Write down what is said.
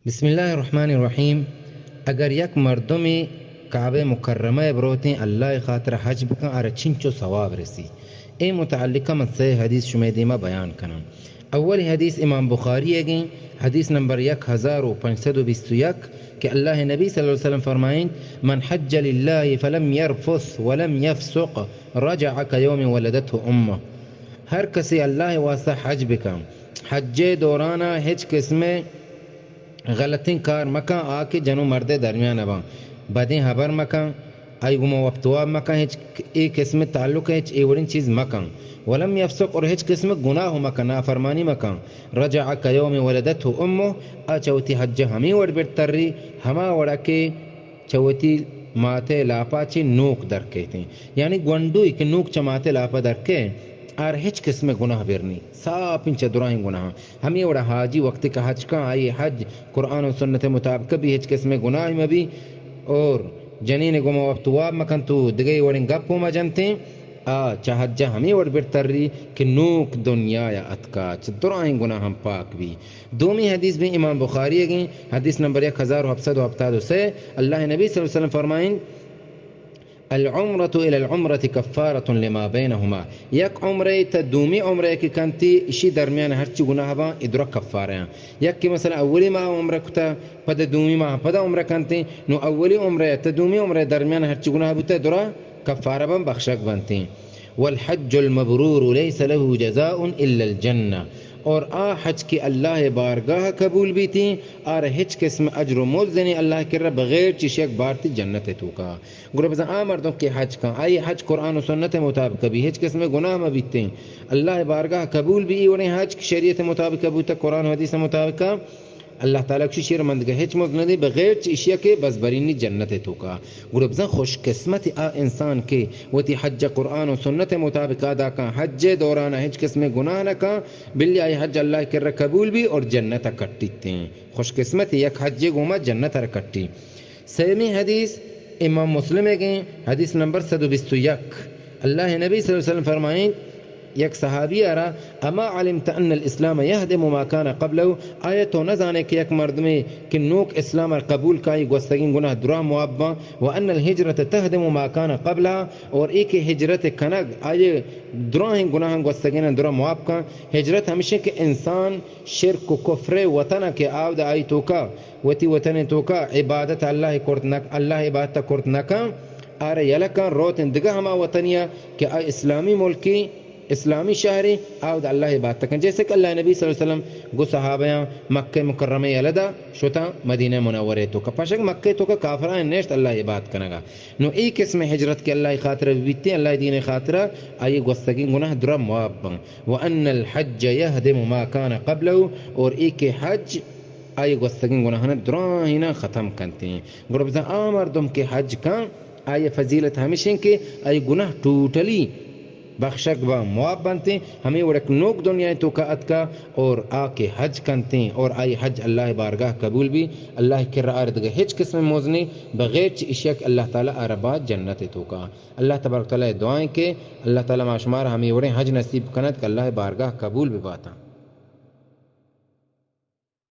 بسم اللہ الرحمن الرحیم۔ اگر یک مردمے کعبہ مکرمہ ءَ بروتیں اللہ ءِ خاطر ءَ حج بکن، آرا چنچو ثواب رسی؟ اے متعلقہ من سئے حدیث شمئے دیما بیان کناں۔ اولی حدیث امام بخاری ءِ گیں، حدیث نمبر یک ہزار و پنچ سد و بیست و یک، کہ اللہ ءِ نبی صلی اللہ علیہ وسلم فرمائیں، من حج للہ فلم یرفث ولم یفسق رجع کیوم ولدته امہ۔ ہر کسے اللہ ءِ واسطہ حج بکن، حج ءِ دوران ءَ ہچ قسمیں غلطیں کار مکن، آ کہ جن و مرد ءِ درمیان ءَ باں۔ بدیں ہبر مکن، آئی گوما وپت واب مکن، ہچ اے قسم تعلق ءَ ہچ اے وڑیں چیز مکن۔ ولم یفسق، اور ہچ قسم گناہ مکن، نافرمانی مکن۔ رجع کیوم ولدته امہ، آ چہ وتی حج ءَ ہمے وڑ بر تری، ہما وڑا کہ چہ وتی مات ءِ لاپا چہ نوک در کیتیں۔ یعنی گونڈوے کہ نوک چہ مات ءِ لاپا در کئے، آر ہچ قسم گناہ بر نی، ساپیں چہ دراہیں گناہاں۔ ہمے وڑا حاجی وقتے کہ حج کن، آئی حج قرآن و سنت ءِ مطابق بی، ہچ قسم گناہ مبی، اور جنین گوما وپت واب مکنت و دگہ وڑیں گپ و مجنتیں۔ آ چہ حج ءَ ہمے وڑ بر تری کہ نوک دنیا ءَ اتکا، چہ دراہیں گناہاں پاک بی۔ دومی حدیث بی امام بخاری ءِ گیں، حدیث نمبر یک ہزار و ہپت سد و ہپتاد و سئے، اللہ ءِ نبی صلی اللہ علیہ وسلم فرمائیں، العمرة إلى العمرة كفارة لما بينهما۔ یک عمرہ تا دومی عمرہ کہ کنتی، اشی درمیان ہرچی گناہ باں، ادرا کفارہ ہیں۔ یک کہ مثلا اولی ماہ عمرہ کتا، پد دومی ماہ پدا عمرہ کنتی، نو اولی عمرہ تا دومی عمرہ درمیان ہرچی گناہ بوتا، درا کفارہ باں، بخشگ بنتی۔ والحج المبرور ليس له جزاء إلا الجنة۔ اور آ حج کہ اللہ ءِ بارگاہ قبول بیتی، آر ہچ قسم اجر و مزد نہیں اللہ کرا بغیر چیش یک بارتی جنت توکا۔ گڑا بزاں آ مردم کہ حج کن، آئی حج قرآن و سنت مطابق بی، ہچ قسم گناہ مہ بیتیں، اللہ بارگاہ قبول بی، اے وڑیں حج کہ شریعت مطابق بوتا، قرآن و حدیث مطابق، اللہ تعالیٰ کشی شیر مندگا ہچ مزد ندی بغیر چہ اشیا کہ بس برینی جنت توکا۔ گڑا بزاں خوش قسمت آ انسان کہ وتی حج قرآن و سنت مطابق ادا کن، حج دوران ہچ قسم گناہ نہ کن، بلی آئی حج اللہ کرا قبول بی اور جنت کٹیتیں۔ خوش قسمت یک حج گوما جنت را کٹی۔ سیمی حدیث امام مسلم ءِ گیں، حدیث نمبر صد و بیست و یک۔ اللہ ءِ نبی صلی اللہ علیہ وسلم فرمائیں، یک صحابی آرا، اما علمت ان الاسلام یهدم ما کان قبله، آیا تو نہ زانے کہ یک مردمے کہ نوک اسلام ءَ قبول کائی گوستگیں گناہ درا معاف باں، و ان الهجرة تهدم ما کان قبلها، اور اے کہ ہجرت کنگ آئی دراہیں گناہاں گوستگیں درا معاف کن۔ ہجرت ہمیشیں کہ انسان شرک و کفر وطن کہ آود آئی توکا وتی وطن توکا عبادت اللہ کرت نہ، اللہ عبادت کرت نہ کن، آرا یلہ کن روت دگہ ہما وطنیا کہ آ اسلامی ملکی، اسلامی شہری، آود اللہ عبادت کن۔ جیسے کہ اللہ نبی صلی اللہ علیہ وسلم گو صحابیاں مکہ مکرمہ یلہ دا شتاں مدینہ منورہ توکا۔ پشک مکہ توکا کافران نیشت اللہ عبادت کنگا۔ نو اے قسم ہجرت کہ اللہ خاطر بیتیں، اللہ دین خاطر، آئی گوستگیں گناہ درا معاف بن۔ وان الحج یهدم ما کان قبله، اور اے کہ حج آئی گوستگیں گناہاں دراہینا ختم کنتیں۔ گڑا بزاں آ مردم کہ حج کن، آئی فضیلت ہمیشیں کہ آئی گناہ ٹوٹلی بخشگ با، معاف بنتیں۔ ہمیں وڑک نوک دنیا توکا اتکا اور آ کہ حج کنتیں اور آئی حج اللہ بارگاہ قبول بی، اللہ کرا آر دگہ ہچ قسم مزنی بغیر چہ اشیا کہ اللہ تعالی آر با جنت توکا۔ اللہ تبارک تعالی دعائیں کہ اللہ تعالی ما شمار ہمیں وڑیں حج نصیب کنت کہ اللہ بارگاہ قبول بباتاں۔